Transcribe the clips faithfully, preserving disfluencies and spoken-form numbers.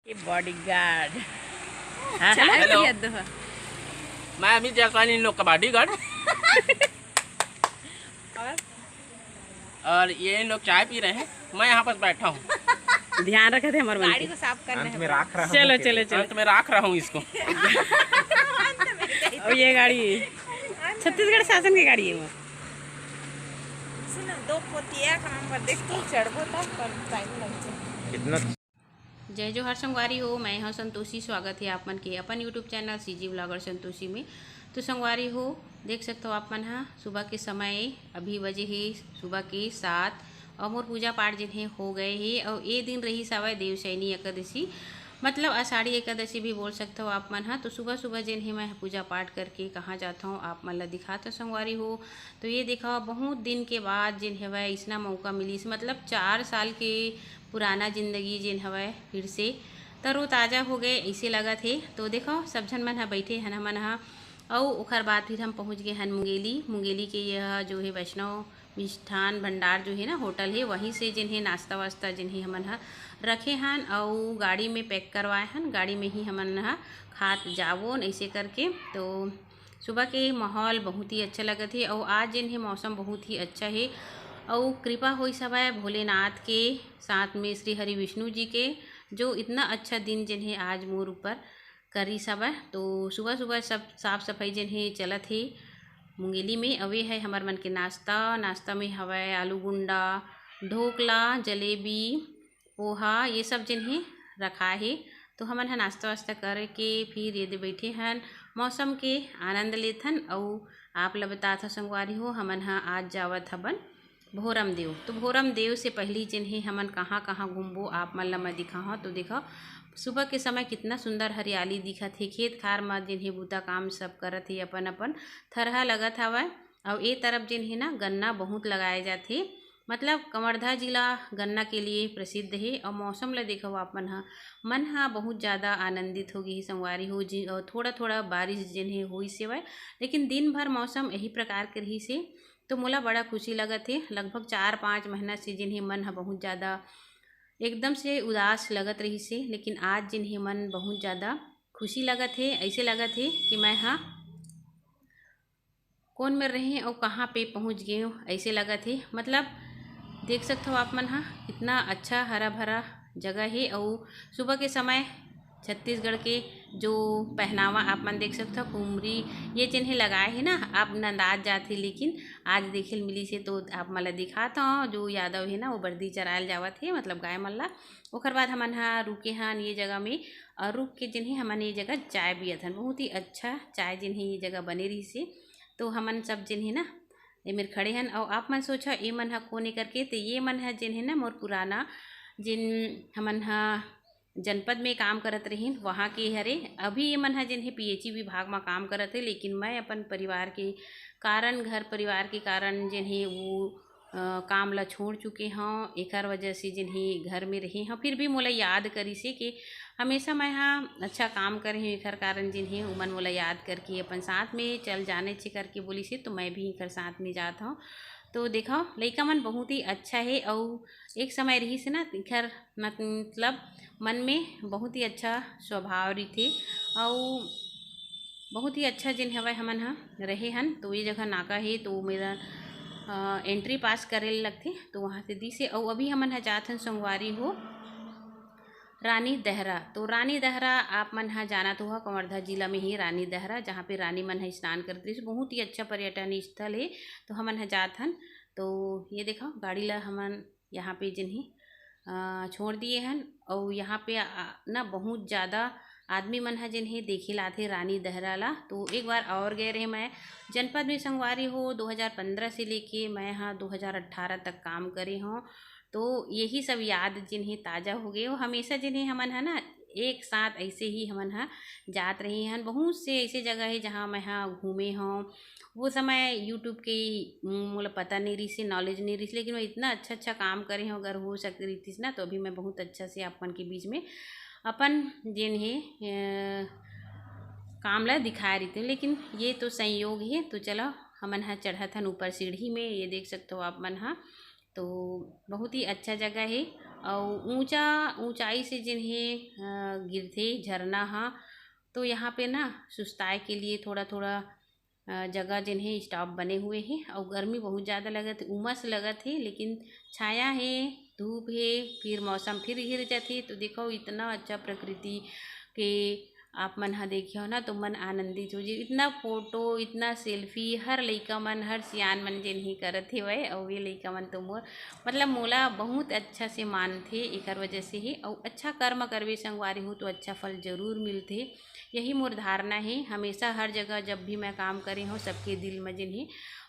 ये बॉडीगार्ड। हाँ, चाय हेलो। पिया दो। मैं अमित जायसवाल, इन लोग का बॉडीगार्ड। और और ये लोग चाय पी रहे हैं, मैं यहाँ पर बैठा हूँ। ध्यान रखे थे हमारे मन गाड़ी के। को साफ करना अंत है। में राख रहा हूँ चलो कि चलो चलो। अंत में राख रहा हूँ इसको। और ये गाड़ी है छत्तीसगढ़ शासन की गाड़ी है वो। सुनो, दो पोतिया काम कर देख तू चढ़बो तब पर टाइम लगता है। कितना जय जोहार संगवारी हो, मैं हूं संतोषी। स्वागत है आप मन के अपन YouTube channel CG blogger Santoshi में। तो संगवारी हो, देख सकते हो आप मन हा सुबह के समय, अभी बजे हे सुबह के सात, और मोर पूजा पाठ जेन हे हो गए हे। और ये दिन रही सावय देवशयनी एकादशी, मतलब आषाढ़ी एकादशी भी बोल सकते हो आप मन हा। तो सुबह सुबह जेन हे मैं पूजा पाठ करके कहाँ जाता हूँ, आप मन ला दिखाता संगवारी हो। तो ये देखा, बहुत दिन के बाद जेन हवय इसना मौका मिलिस, मतलब चार साल के पुराना जिंदगी जेन हवय फिर से तरोताज़ा हो गए, ऐसे लगत हे। तो देखो, सब झन मन ह बैठे हन, हमन ह, अउ ओखर बाद फिर हम पहुँच गए हन मुंगेली। मुंगेली के यह जो है वैष्णव मिष्ठान भंडार जो है ना, होटल है, वहीं से जिन है नाश्ता वास्ता जिन है हमन ह रखे हन, अउ गाड़ी में पैक करवाए हन, गाड़ी में ही हमन ह खात जावोन ऐसे करके। तो सुबह के माहौल बहुत ही अच्छा लगत हे, अउ आज जेन हे मौसम बहुत ही अच्छा हे, अउ कृपा होइस हवय भोलेनाथ के, साथ में श्री हरि विष्णु जी के, जो इतना अच्छा दिन जेन हे आज मोर ऊपर करिस हवय। तो सुबह सुबह सब साफ सफाई जेन हे चलत हे मुंगेली में। अउ ये है हमर मन के नाश्ता। नाश्ता में हवय आलू गुंडा, ढोकला, जलेबी, पोहा, ये सब जेन हे रखा हे। तो हमन ह नाश्ता वास्ता करके फिर ये दे बैठे हन, मौसम के आनंद लेथन। अउ आप ल बतात ह संगवारी हो, हमन ह आज जावत हबन भोरम देव। तो भोरम देव से पहली जेन हे हमन कहाँ कहाँ घूमबो, आप मन ल मैं दिखाहूँ। तो देखो, सुबह के समय कितना सुंदर हरियाली दिखत हे, खेत खार म जेन हे बूता काम सब करत हे, अपन अपन थरहा लगत हवय। अउ ए तरफ जेन हे ना, गन्ना बहुत लगाए जाथे, मतलब कवर्धा जिला गन्ना के लिए प्रसिद्ध हे। अउ मौसम ल देखो आप मन ह, मन ह बहुत ज़्यादा आनंदित हो गे हे संगवारी हो जी। अउ थोड़ा थोड़ा बारिश जेन हे होइस हेवय, लेकिन दिन भर मौसम यही प्रकार के रहिस हे, तो मोला बड़ा खुशी लगत हे। लगभग चार पाँच महीना से जेन हे मन ह बहुत ज़्यादा एकदम से उदास लगत रहिस हे, लेकिन आज जेन हे मन बहुत ज़्यादा खुशी लगत हे। ऐसे लगत हे कि मैं ह कौन में रहें अउ कहाँ पे पहुँच गए हूँ, ऐसे लगत हे। मतलब देख सकते हो आप मन हा, कितना अच्छा हरा भरा जगह हे। अउ सुबह के समय छत्तीसगढ़ के जो पहनावा आप मन देख सकते हो, कुमरी ये जेन हे लगाए हे ना, आप नंदात जात हे, लेकिन आज देखे ल मिलिस हे। तो आप मन ला दिखात हूँ, जो यादव हे ना, वो बरदी चरायल जावत हे, मतलब गाय मन ला। ओकर बाद हमन हा रुके हन ये जगह में, और रुक के जेन हे हमन ये जगह चाय पियत हन। बहुत ही अच्छा चाय जेन हे ये जगह बने रहिस हे। तो हमन सब जेन हे ना, एमेर खड़े हन। अउ आप मन सोचा, ए मन ह कोन ए करके? तो ये मन ह जेन हे ना, मोर पुराना, जेन हमन ह जनपद में काम करत रहिन, वहाँ के हरे। अभी ये मन ह जेन हे पीएचई विभाग म काम करत हे, लेकिन मैं अपन परिवार के कारण, घर परिवार के कारण जेन हे वो अ, काम ला छोड़ चुके हौं, एकर वजह से जेन हे घर में रहे हौं। फिर भी मोला याद करिस हे कि हमेशा मैं हा अच्छा काम करे हौं, एकर कारण जेन हे उमन मोला याद करके अपन साथ में चल जाने छे करके बोलिस हे, तो मैं भी एकर साथ में जात हौं। तो देखो, लइका मन बहुत ही अच्छा हे, अउ एक समय रहिस हे ना, एकर मत-, मतलब मन में बहुत ही अच्छा स्वभाव रहिथे, अउ बहुत ही अच्छा जेन हवय हमन ह रहे हन। तो ये जगह नाका हे, तो मेरा अ, एंट्री पास करे ल लगथे, तो वहाँ से दिस हे। अउ अभी हमन ह जात हन संगवारी हो रानी दहरा। तो रानी दहरा आप मन ह जानत होहा, कवर्धा जिला में ही रानी दहरा, जहाँ पे रानी मन ह स्नान करत रहिस। बहुत ही अच्छा पर्यटन स्थल हे। तो हमन ह जात हन। तो ये देखो, गाड़ी ला हमन यहाँ पे जेन हे अ, छोड़ दिए हन। अउ यहाँ पे आ, ना बहुत ज़्यादा आदमी मन ह जेन हे देखे ल आथे रानी दहरा ला। तो एक बार और गए रहे मैं जनपद में संगवारी हो, दो हज़ार पन्द्रह से लेके मैं ह दो हज़ार अट्ठारह तक काम करे हौं। तो यही सब याद जेन हे ताज़ा हो गए हो। हमेशा जेन हे हमन ह ना एक साथ ऐसे ही हमन ह जात रहे हन। बहुत से ऐसे जगह हे जहाँ मैं ह घूमे हौं। वो समय YouTube के, उम, मोला पता नहीं रहिस हे, नॉलेज नहीं रहिस हे, लेकिन मैं इतना अच्छा अच्छा काम करे हौं। अगर हो सक रहितिस ना, तो अभी मैं बहुत अच्छा से आप मन के बीच में अपन जेन हे अ, काम ला दिखाए रहितेंव। लेकिन ये तो संयोग हे। तो चलो, हमन ह चढ़त हन ऊपर सीढ़ी में। ये देख सकते हो आप मन ह, तो बहुत ही अच्छा जगह हे। अउ ऊंचा, ऊंचाई से जिन हे, अ, गिरथे झरना ह। तो यहाँ पे ना सुस्ताए के लिए थोड़ा-थोड़ा, अ, जगह जिन हे stop बने हुए हे। अउ गर्मी बहुत ज़्यादा लगत हे, उमस लगत हे, लेकिन छाया हे, धूप हे, फिर मौसम फिर गिर जाथे। तो देखो, इतना अच्छा प्रकृति के आप मन ह देखियो ना, तो मन आनंदित हो जी। इतना फोटो, इतना सेल्फी, हर लइका मन, हर सियान मन जेन ही करत हेवय, अउ ये लइका मन तो मोर, मतलब, मोला बहुत अच्छा से मानथे, एकर वजह से ही। अउ अच्छा कर्म करबे संगवारी हो, तो अच्छा फल जरूर मिलथे, यही मोर धारणा हे। हमेशा हर जगह जब भी मैं काम करे हो, सबके दिल में जेन ही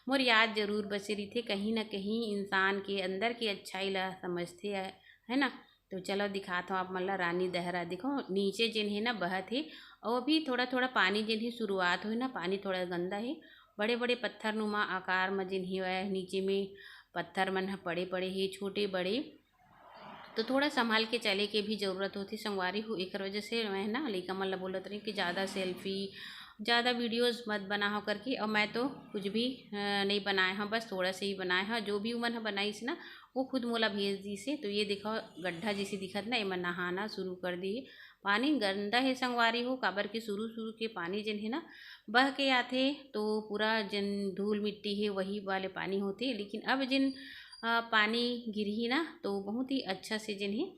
मोर याद जरूर बसे रहिथे। कहीं ना कहीं इंसान के अंदर के अच्छाई ला समझथे, है ना। तो चलो दिखात हूँ आप मन ला रानी दहरा। देखो, नीचे जेन हे ना बहत हे, अउ अभी थोड़ा थोड़ा पानी जेन हे शुरुआत होए ना, पानी थोड़ा गंदा हे। बड़े बड़े पत्थर नुमा आकार म जेन हे वह नीचे में पत्थर मन ह पड़े पड़े हे, छोटे बड़े। तो थोड़ा संभाल के चले के भी जरूरत होथे संगवारी हो। एकर वजह से मैं ना लइका मन ला बोलत रही कि ज़्यादा सेल्फी, ज़्यादा वीडियोज़ मत बनाओ करके। और मैं तो कुछ भी, अ, नहीं बनाए हूँ, बस थोड़ा से ही बनाए हूँ। जो भी उमन ह बनाइस ना, वो खुद मोला भेज दिस हे। तो ये देखो, गड्ढा जैसे दिखत ना, एमा नहाना शुरू कर दी। पानी गंदा हे संगवारी हो, काबर के शुरू शुरू के पानी जेन हे ना, बह के आथे, तो पूरा जेन धूल मिट्टी हे, वही वाले पानी होथे। लेकिन अब जेन, अ, पानी गिरही ना, तो बहुत ही अच्छा से जेन हे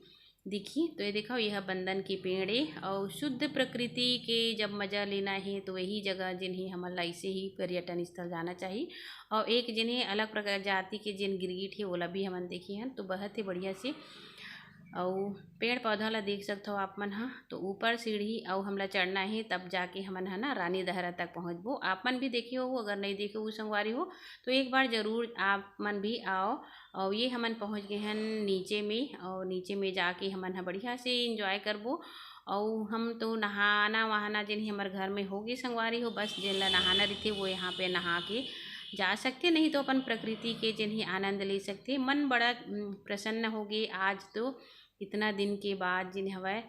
दिखही। तो ये देखो, यह बंदन के पेड़ ए, और शुद्ध प्रकृति के जब मजा लेना हे, तो यही जगह जेन हे हमन ला ऐसे ही पर्यटन स्थल जाना चाहिए। और एक जेन हे अलग प्रकार जाति के जेन गिरगिट हे, ओला भी हमन देखे हन, तो बहुत ही बढ़िया से। अउ पेड़ पौधा ला देख सकथव आप मन ह, तो ऊपर सीढ़ी अउ हमला चढ़ना हे, तब जाके हमन ह ना रानी दहरा तक पहुँचबो। आप मन भी देखे हो, अगर नहीं देखे हो संगवारी हो, तो एक बार जरूर आप मन भी आओ। अउ ये हमन पहुँच गए हन नीचे में, अउ नीचे में जाके हमन ह बढ़िया से enjoy करबो। अउ हम तो नहाना वहाना जेन हे हमर घर में होगे संगवारी हो, बस जेन ला नहाना रहिथे वो यहाँ पे नहा के जा सकथे, नहीं तो अपन प्रकृति के जेन हे आनंद ले सकथे। मन बड़ा, उम, प्रसन्न होगे आज तो, इतना दिन के बाद जेन हवय,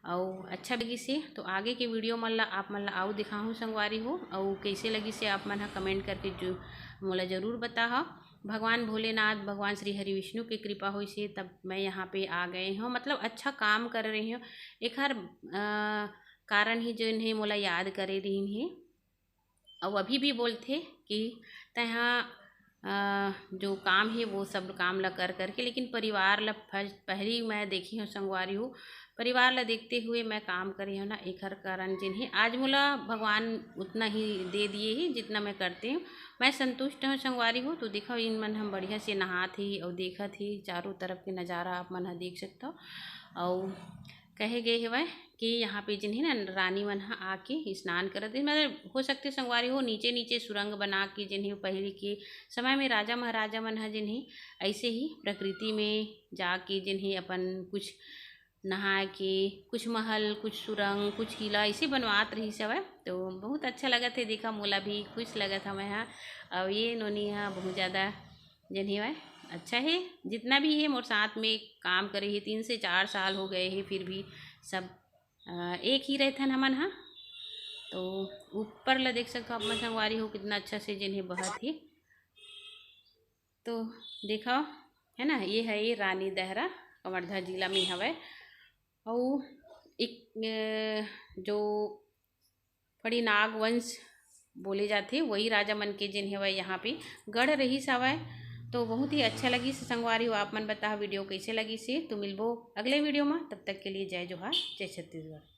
अउ अच्छा लगिस हे। तो आगे के वीडियो मन ला आप मन ला अउ दिखाहूँ संगवारी हो, अउ कइसे लगिस हे आप मन ह comment करके जो मोला जरूर बताहा। भगवान भोलेनाथ, भगवान श्री हरि विष्णु के कृपा होइस हे, तब मैं यहाँ पे आ गए हूँ, मतलब अच्छा काम कर रही हूँ। एखर, अ, कारण ही जेन हे मोला याद करे रहिन हे। अउ अभी भी बोलथे कि तैहा, अ, जो काम हे वो सब काम ला कर करके, लेकिन परिवार ला फर्स्ट पहली मैं देखी हूँ संगवारी हो, परिवार ला देखते हुए मैं काम करे हूँ ना, एखर कारण जेन हे आज मोला भगवान उतना ही दे दिए ही जितना मैं करते हूँ। मैं संतुष्ट हूँ संगवारी हो। तो देखो, इन मन हम बढ़िया से नहात ही और देखत ही, चारों तरफ के नज़ारा आप मन ह देख सकते हो। और कहे गए हवय कि यहाँ पे जेन हे ना रानी मन ह आके स्नान करत हे, मतलब हो सकथे संगवारी हो नीचे नीचे सुरंग बना के जेन हे पहली के समय में राजा महाराजा मन ह जेन हे ऐसे ही प्रकृति में जाके जेन हे अपन कुछ नहाए के कुछ महल, कुछ सुरंग, कुछ किला ऐसे बनवात रहिस हवय। तो बहुत अच्छा लगत हे, देखा मोला भी खुश लगत हवय हा। और ये नोनी हा बहुत ज़्यादा जेन हे वह अच्छा हे, जितना भी हे मोर साथ में काम करे हे, तीन से चार साल हो गए हे, फिर भी सब, अ, एक ही रहथन हमन हा। तो ऊपर ला देख सकथो आप मन संगवारी हो, कितना अच्छा से जेन हे बहत हे। तो देखो, है ना, ये है ये रानी दहरा, कवर्धा जिला में हवय। अउ एक, अ, जो फड़ी नागवंश बोले जाथे, वही राजा मन के जेन हवय यहाँ पे गढ़ रहिस हवय। तो बहुत ही अच्छा लगिस संगवारी हो, आप मन बताओ वीडियो कैसे लगिस हे। तो मिलबो अगले वीडियो में, तब तक के लिए जय जोहार, जय छत्तीसगढ़।